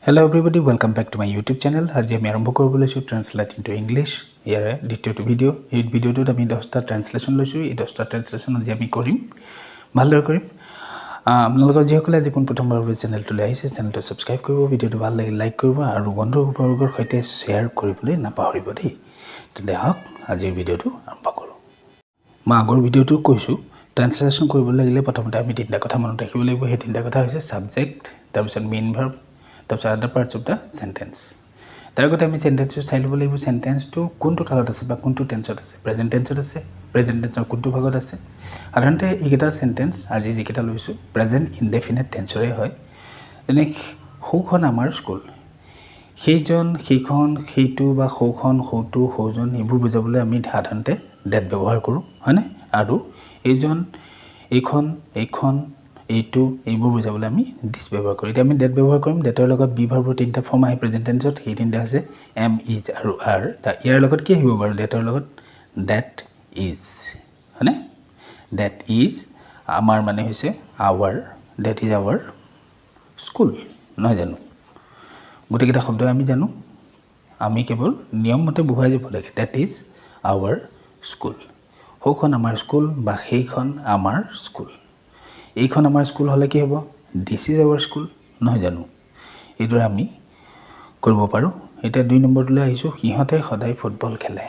Hello everybody, welcome back to my YouTube channel. আজি আমি আৰম্ভ কৰিব লৈছোঁ ট্ৰেন্সলেট ইনটু ইংলিছ, ইয়াৰে দ্বিতীয়টো ভিডিঅ'। এই ভিডিঅ'টোত আমি 10টা ট্ৰেন্সলেশ্যন লৈছোঁ। এই 10টা ট্ৰেন্সলেশ্যন আজি আমি কৰিম, ভালদৰে কৰিম। আপোনালোকৰ যিসকলে আজি পোনপ্ৰথমবাৰৰ বাবে চেনেলটোলৈ আহিছে, চেনেলটো ছাবস্ক্ৰাইব কৰিব, ভিডিঅ'টো ভাল লাগিলে লাইক কৰিব আৰু বন্ধুবৰ্গৰ সৈতে শ্বেয়াৰ কৰিবলৈ নাপাহৰিব দেই। তেন্তে আহক, আজিৰ ভিডিঅ'টো আৰম্ভ কৰোঁ। মই আগৰ ভিডিঅ'টো কৈছোঁ, ট্ৰেন্সলেশ্যন কৰিব লাগিলে প্ৰথমতে আমি তিনিটা কথা মনত ৰাখিব লাগিব। সেই তিনিটা কথা হৈছে ছাবজেক্ট, তাৰপিছত মেইন ভাৰ্ব, তাৰপিছত other parts of the sentence. তাৰ আগতে আমি চেণ্টেন্সটো চাই ল'ব লাগিব। চেণ্টেন্সটো কোনটো কালত আছে বা কোনটো টেন্সত আছে? প্ৰেজেণ্ট টেন্সত আছে। প্ৰেজেণ্ট টেন্সৰ কোনটো ভাগত আছে? সাধাৰণতে এইকেইটা চেণ্টেন্স, আজি যিকেইটা লৈছোঁ, প্ৰেজেণ্ট ইনডেফিনেট টেন্সৰে হয়। যেনে, সৌখন আমাৰ স্কুল। সেইজন, সেইখন, সেইটো বা সৌখন, সৌটো, সৌজন, এইবোৰ বুজাবলৈ আমি সাধাৰণতে ডেট ব্যৱহাৰ কৰোঁ, হয়নে? আৰু এইজন, এইখন, এইখন, এইটো, এইবোৰ বুজাবলৈ আমি দিছ ব্যৱহাৰ কৰোঁ। এতিয়া আমি ডেট ব্যৱহাৰ কৰিম। ডেটৰ লগত বি ভাৰ্বৰ তিনিটা ফৰ্ম আহে প্ৰেজেণ্ট টেন্সত। সেই তিনিটা হৈছে এম, is আৰু আৰ। ইয়াৰ লগত কি আহিব বাৰু? ডেটৰ লগত ডেট is, হয়নে? That is, আমাৰ মানে হৈছে our. That is our school, নহয় জানো? গোটেইকেইটা শব্দই আমি জানো, আমি কেৱল নিয়মমতে বহুৱাই যাব লাগে। That is our school. সৌখন আমাৰ স্কুল বা সেইখন আমাৰ স্কুল। এইখন আমাৰ স্কুল হ'লে কি হ'ব? This is our school, নহয় জানো? এইদৰে আমি কৰিব পাৰোঁ। এতিয়া 2 নম্বৰটোলৈ আহিছোঁ। সিহঁতে সদায় ফুটবল খেলে।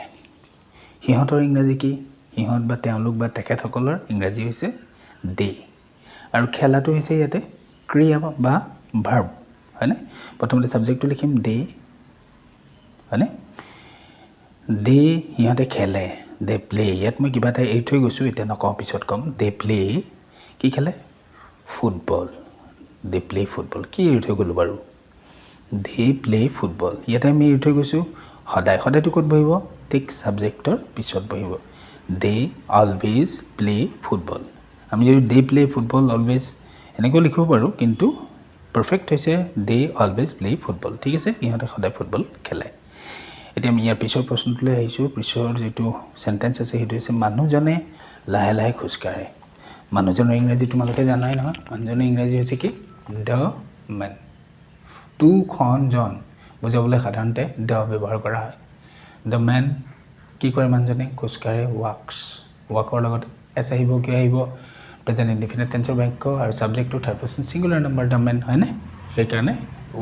সিহঁতৰ ইংৰাজী কি? সিহঁত বা তেওঁলোক বা তেখেতসকলৰ ইংৰাজী হৈছে দে। আৰু খেলাটো হৈছে ইয়াতে ক্ৰিয়া বা ভাৰ্ব, হয়নে? প্ৰথমতে ছাবজেক্টটো লিখিম, দে, হয়নে? দে, সিহঁতে খেলে। They play. ইয়াত মই কিবা এটা এৰি থৈ গৈছোঁ, এতিয়া নকওঁ, পিছত ক'ম। They play, কি খেলে? Football. They play football. কি এৰি থৈ গ'লোঁ বাৰু? They play football. ইয়াতে আমি এৰি থৈ গৈছোঁ সদায়। সদায়টো ক'ত বহিব? ঠিক ছাবজেক্টৰ পিছত বহিব। They always play football. আমি যদি they play football always এনেকৈও লিখিব পাৰোঁ, কিন্তু পাৰফেক্ট হৈছে they always play football. ঠিক আছে, সিহঁতে সদায় ফুটবল খেলে। এতিয়া আমি ইয়াৰ পিছৰ প্ৰশ্নটোলৈ আহিছোঁ। পিছৰ যিটো চেণ্টেঞ্চ আছে, সেইটো হৈছে মানুহজনে লাহে লাহে খোজকাঢ়ে। মানুহজনৰ ইংৰাজী তোমালোকে জানাই নহয়? মানুহজনৰ ইংৰাজী হৈছে কি? The man. টু, খন, জন বুজাবলৈ সাধাৰণতে the ব্যৱহাৰ কৰা হয়। The man, কি কৰে মানুহজনে? খোজকাঢ়ে। ৱাকছ। ৱাকৰ লগত এছ আহিব। কিয় আহিব? প্ৰেজেণ্ট ইনডিফিনিট টেন্সৰ বাক্য আৰু ছাবজেক্টটো third person singular number, the man, হয়নে? সেইকাৰণে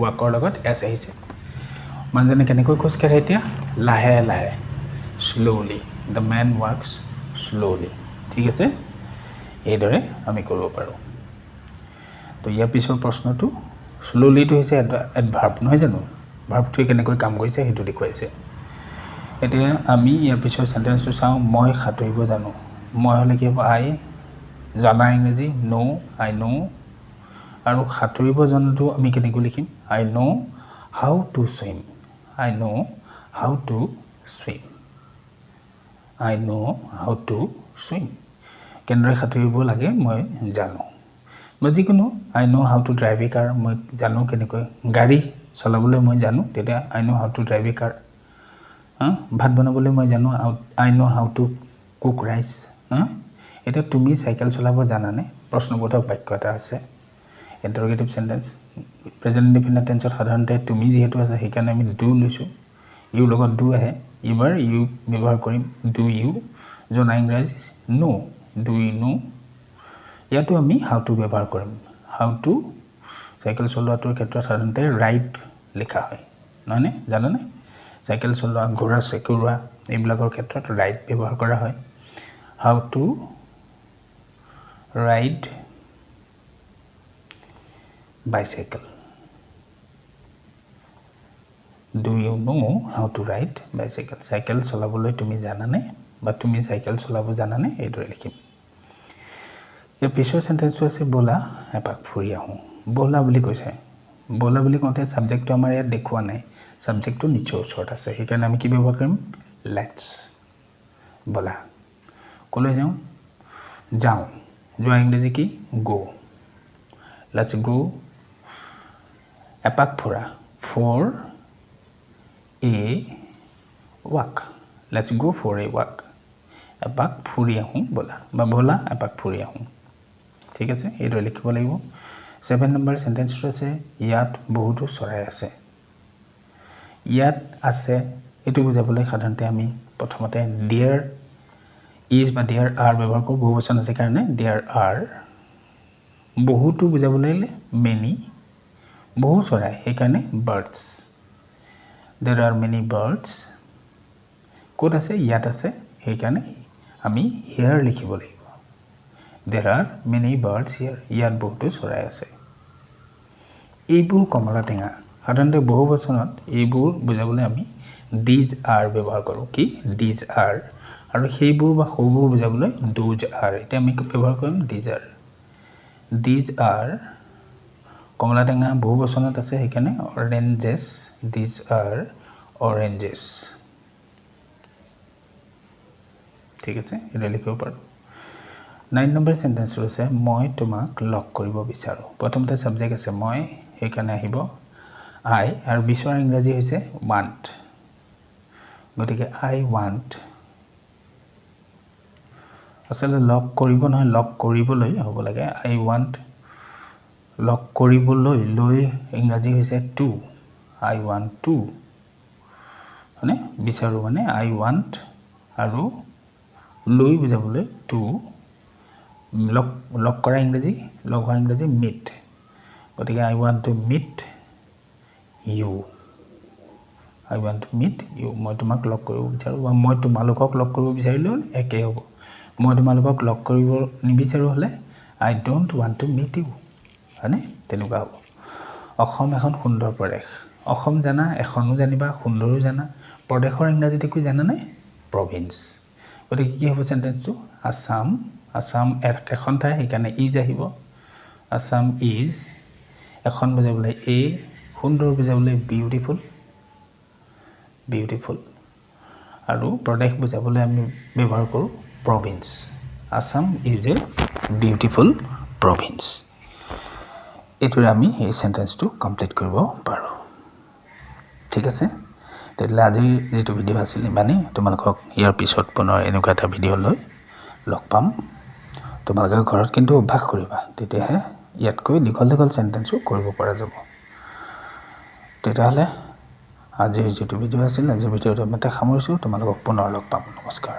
ৱাকৰ লগত এছ আহিছে। মানুহজনে কেনেকৈ খোজকাঢ়ে এতিয়া? লাহে লাহে, slowly. The man walks slowly. ঠিক আছে, এইদৰে আমি কৰিব পাৰোঁ। তো ইয়াৰ পিছৰ প্ৰশ্নটো, শ্ল'লিটো হৈছে এডভাৰ্ব, নহয় জানো? ভাৰ্বটোৱে কেনেকৈ কাম কৰিছে, সেইটো দেখুৱাইছে। এতিয়া আমি ইয়াৰ পিছৰ চেণ্টেন্সটো চাওঁ। মই সাঁতুৰিব জানো। মই হ'লে কি হ'ব? আই। জানা ইংৰাজী ন', I know. আৰু সাঁতুৰিব জনাটো আমি কেনেকৈ লিখিম? I know how to swim. I know how to swim. I know how to swim. কেনেদৰে সাঁতুৰিব লাগে মই জানো। বা যিকোনো, I know how to drive a car. মই জানো কেনেকৈ গাড়ী চলাবলৈ মই জানো, তেতিয়া I know how to drive a car. ভাত বনাবলৈ মই জানো। I know how to cook rice. এতিয়া তুমি চাইকেল চলাব জানানে? প্ৰশ্নবোধক বাক্য এটা আছে, ইণ্টাৰগেটিভ চেণ্টেঞ্চ। প্ৰেজেণ্ট ইনডিফিনিট টেন্সত সাধাৰণতে তুমি যিহেতু আছে, সেইকাৰণে আমি do লৈছোঁ। ইউৰ লগত do আহে। এইবাৰ ইউ ব্যৱহাৰ কৰিম। Do U, জনা ইংৰাজী ন'। Do you know. ইয়াতো আমি how to ব্যৱহাৰ কৰিম। How to, cycle চলোৱাটোৰ ক্ষেত্ৰত সাধাৰণতে ৰাইড লিখা হয়, নহয়নে? জানানে? চাইকেল চলোৱা, ঘোঁৰা চকোৱা, এইবিলাকৰ ক্ষেত্ৰত ৰাইড ব্যৱহাৰ কৰা হয়। How to ride bicycle. Do you know how to ride bicycle? Cycle চলাবলৈ তুমি জানানে বা তুমি চাইকেল চলাব জানানে, এইদৰে লিখিম। ইয়াৰ পিছৰ চেণ্টেঞ্চটো আছে, ব'লা এপাক ফুৰি আহোঁ। ব'লা বুলি কৈছে। ব'লা বুলি কওঁতে ছাবজেক্টটো আমাৰ ইয়াত দেখুওৱা নাই। ছাবজেক্টটো নিশ্চয় ওচৰত আছে। সেইকাৰণে আমি কি ব্যৱহাৰ কৰিম? Let's. ব'লা। ক'লৈ যাওঁ? যাওঁ, যোৱা ইংৰাজী কি? Go. Let's go. এপাক ফুৰা, for a walk. Let's go for a walk. এপাক ফুৰি আহোঁ ব'লা বা ব'লা এপাক ফুৰি আহোঁ। ঠিক আছে, এইদৰে লিখিব লাগিব। ছেভেন নম্বৰ চেণ্টেন্সটো আছে, ইয়াত বহুতো চৰাই আছে। ইয়াত আছে এইটো বুজাবলৈ সাধাৰণতে আমি প্ৰথমতে there is বা there আৰ ব্যৱহাৰ কৰোঁ, বহু বচন আছে কাৰণে there আৰ। বহুতো বুজাবলৈ হ'লে মেনি, বহু চৰাই সেইকাৰণে birds. There are many birds. ক'ত আছে? ইয়াত আছে, সেইকাৰণে আমি হিয়াৰ লিখিব লাগিব। There are many birds here, ইয়াত বহুতো চৰাই আছে। এইবোৰ কমলা টেঙা, সাধাৰণতে বহু বচনত এইবোৰ বুজাবলৈ আমি these আৰ ব্যৱহাৰ কৰোঁ। কি? These R. আৰু সেইবোৰ বা সৌবোৰ বুজাবলৈ those আৰ। এতিয়া আমি ব্যৱহাৰ কৰিম these আৰ। These আৰ কমলা টেঙা বহু বচনত আছে, সেইকাৰণে অৰেঞ্জেছ। These R অৰেঞ্জেছ। ঠিক আছে, এতিয়া লিখিব পাৰোঁ। 9 নম্বৰ চেণ্টেন্সটো আছে, মই তোমাক লগ কৰিব বিচাৰোঁ। প্ৰথমতে ছাবজেক্ট আছে মই, সেইকাৰণে আহিব আই, আৰু বিচৰাৰ ইংৰাজী হৈছে ৱান্ট, গতিকে আই ৱান্ট। আচলতে লগ কৰিব নহয়, লগ কৰিবলৈ হ'ব লাগে। আই ৱান্ট লগ কৰিবলৈ, লৈ ইংৰাজী হৈছে টু। আই ৱান্ট টু মানে বিচাৰোঁ, মানে আই ৱান্ট, আৰু লৈ বুজাবলৈ টু। লগ কৰা ইংৰাজী, লগ হোৱা ইংৰাজী মিট, গতিকে I want to meet you. I want to meet you, মই তোমাক লগ কৰিব বিচাৰোঁ, বা মই তোমালোকক লগ কৰিব বিচাৰিলেও একেই হ'ব। মই তোমালোকক লগ কৰিব নিবিচাৰোঁ হ'লে I don't want to meet you, হয়নে? তেনেকুৱা হ'ব। অসম এখন সুন্দৰ প্ৰদেশ। অসম জানা, এখনো জানিবা, সুন্দৰো জানা। প্ৰদেশৰ ইংৰাজীত একো জানানে? প্ৰভিন্স। গতিকে কি হ'ব চেণ্টেন্সটো? আছাম, আছাম এখন ঠাই, সেইকাৰণে is আহিব। আছাম is, এখন বুজাবলৈ এ, সুন্দৰ বুজাবলৈ বিউটিফুল, বিউটিফুল, আৰু প্ৰদেশ বুজাবলৈ আমি ব্যৱহাৰ কৰোঁ province. Assam is a beautiful province. এইটোৰে আমি এই চেণ্টেন্সটো কমপ্লিট কৰিব পাৰোঁ। ঠিক আছে, তেতিয়াহ'লে আজিৰ যিটো ভিডিঅ' আছিল ইমানেই। তোমালোকক ইয়াৰ পিছত পুনৰ এনেকুৱা এটা ভিডিঅ' লৈ লগ পাম। তোমালোকে ঘৰত কিন্তু অভ্যাস কৰিবা, তেতিয়াহে ইয়াতকৈ দীঘল দীঘল চেণ্টেন্সো কৰিব পৰা যাব। তেতিয়াহ'লে আজিৰ যিটো ভিডিঅ' আছিল, আজিৰ ভিডিঅ'টো ইমানতে সামৰিছোঁ। তোমালোকক পুনৰ লগ পাম। নমস্কাৰ।